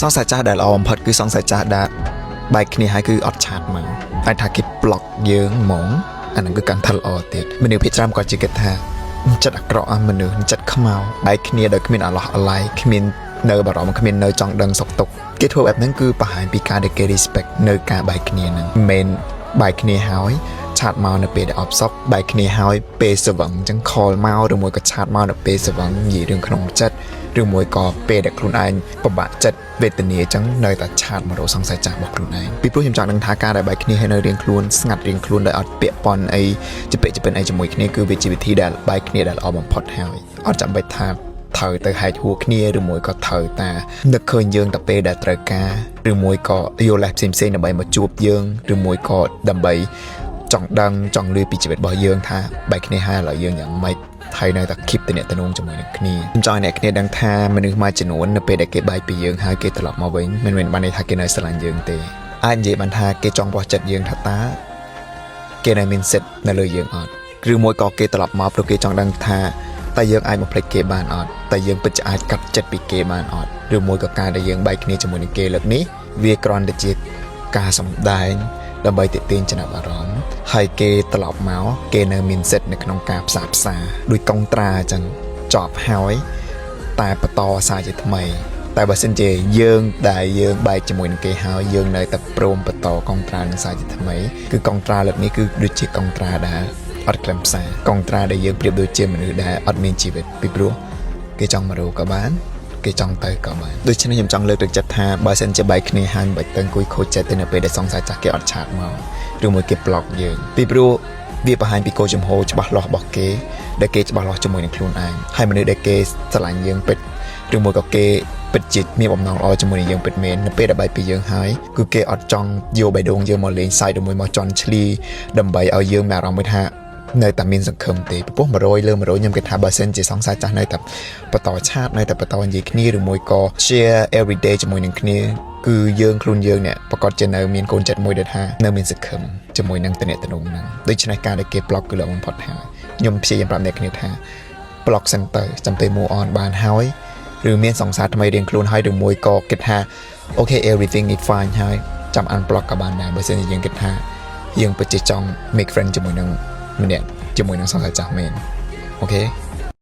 សង្សារចាស់ដែលល្អបំផុតគឺសង្សារចាស់ដែលបែកគ្នាហើយគឺអត់ chat មកអាចថាគេ block យើងហ្មងអាហ្នឹងគឺកាន់តែល្អទៀតមនុស្សភាគច្រើនគាត់ជាគិតថាចិត្តអាក្រក់អស់មនុស្សចិត្តខ្មៅបែកគ្នាដោយគ្មានអាឡោះអាល័យគ្មាននៅបារម្ភគ្មាននៅចង់ដឹងសុខទុក្ខគេធ្វើបែបហ្នឹងគឺបង្ហាញពីការដែលគេ respect នៅការបែកគ្នាហ្នឹងមិនមែនបែកគ្នាហើយ chat មកនៅពេលដែលអផ្សុកបែកគ្នាហើយពេលស្វឹងអញ្ចឹង call មកឬមួយក៏ chat មកនៅពេលស្វឹងនិយាយរឿងក្នុងចិត្តឬមួយក៏ពេលដែលខ្លួនឯងពិបាកចិត្តវេទនាអញ្ចឹងនៅតែ chat មករកសង្សារចាស់របស់ខ្លួនឯងពីព្រោះខ្ញុំចង់ដឹងថាការដែលបែកគ្នាហើយនៅរៀងខ្លួនស្ងាត់រៀងខ្លួនដោយអត់ពាក់ព័ន្ធអីជាពាក្យជាពិនអីជាមួយគ្នាគឺវាជាវិធីដែលបែកគ្នាដែលល្អបំផុតហើយអត់ចាំបាច់ថាត្រូវទៅហែកហួរគ្នាឬមួយក៏ត្រូវតានឹកឃើញយើងតែពេលដែលត្រូវការឬមួយក៏យកលេសផ្សេងៗដើម្បីមកជួបយើងឬមួយក៏ដើម្បីចង់ដឹងចង់ឮពីជីវិតរបស់យើងថាបែកគ្នាហើយឥឡូវយើងយ៉ាងម៉េចហើយនៅតែ keep ទំនាក់ទំនងជាមួយនឹងគ្នាខ្ញុំចង់ឲ្យអ្នកគ្នាដឹងថាមនុស្សមួយចំនួននៅពេលដែលគេបែកពីយើងហើយគេត្រឡប់មកវិញមិនមែនបានន័យថាគេនៅស្រឡាញ់យើងទេអាចនិយាយបានថាគេចង់វាស់ចិត្តយើងថាតើគេនៅមានសិទ្ធិនៅលើយើងអត់ឬមួយក៏គេត្រឡប់មកព្រោះគេចង់ដឹងថាតើយើងអាចបំភ្លេចគេបានអត់តើយើងពិតជាអាចកាត់ចិត្តពីគេបានអត់ឬមួយក៏ការដែលយើងបែកគ្នាជាមួយនឹងគេលើកនេះវាគ្រាន់តែជាការសម្ដែងដើម្បីទាក់ទាញចំណាប់អារម្មណ៍ហើយគេត្រឡប់មកគេនៅមានសិទ្ធិនៅក្នុងការផ្សារផ្សាដោយកុងត្រាអញ្ចឹងចប់ហើយតែបន្តសារជាថ្មី តែបើសិនជាយើងដែលយើងបែកជាមួយនឹងគេហើយយើងនៅតែព្រមបន្តកុងត្រានឹងសារជាថ្មីគឺកុងត្រាលើកនេះគឺដូចជាកុងត្រាដែលអត់ខ្លឹមសារកុងត្រាដែលយើងប្រៀបដូចជាមនុស្សដែលអត់មានជីវិតពីព្រោះគេចង់មករកក៏បានគេចង់ទៅក៏បានដូច្នេះខ្ញុំចង់លើកទឹកចិត្តថាបើសិនជាបែកគ្នាហើយមិនបាច់ទៅអង្គុយខូចចិត្តទៅនៅពេលដែលសង្សារចាស់គេអត់ chat មកឬមួយគេ block យើងពីព្រោះវាបង្ហាញពីគោលជំហរច្បាស់លាស់របស់គេដែលគេច្បាស់លាស់ជាមួយនឹងខ្លួនឯងហើយមនុស្សដែលគេស្រឡាញ់យើងពិតឬមួយក៏គេពិតជាមានបំណងល្អជាមួយនឹងយើងពិតមែននៅពេលដែលបែកពីយើងហើយគឺគេអត់ចង់យកបេះដូងយើងមកលេងសើចឬមួយមកជន់ឈ្លីដើម្បីឲ្យយើងមានអារម្មណ៍មួយថានៅតែមានសង្ឃឹមទេព្រោះ100លើ100ខ្ញុំគិតថាបើសិនជាសង្សារចាស់នៅតែបន្ត chat នៅតែបន្តនិយាយគ្នាឬមួយក៏ share every day ជាមួយនឹងគ្នាគឺយើងខ្លួនយើងเนี่ยប្រកាសជានៅមានកូនចិត្តមួយដែលថានៅមានសង្ឃឹមជាមួយនឹងតំណែងហ្នឹងដូច្នេះការដែលគេ block គឺល្អបំផុតហើយខ្ញុំព្យាយាមប្រាប់អ្នកគ្នាថា block សិនទៅចាំពេល move on បានហើយឬមានសង្សារថ្មីរៀងខ្លួនហើយឬមួយក៏គិតថា okay, everything is fine ហើយចាំ unblock ក៏បានដែរបើសិនជាយើងគិតថាយើងពិតជាចង់ make friend ជាមួយនឹងម្នាក់ជាមួយនឹងសង្សារចាស់មែន okay.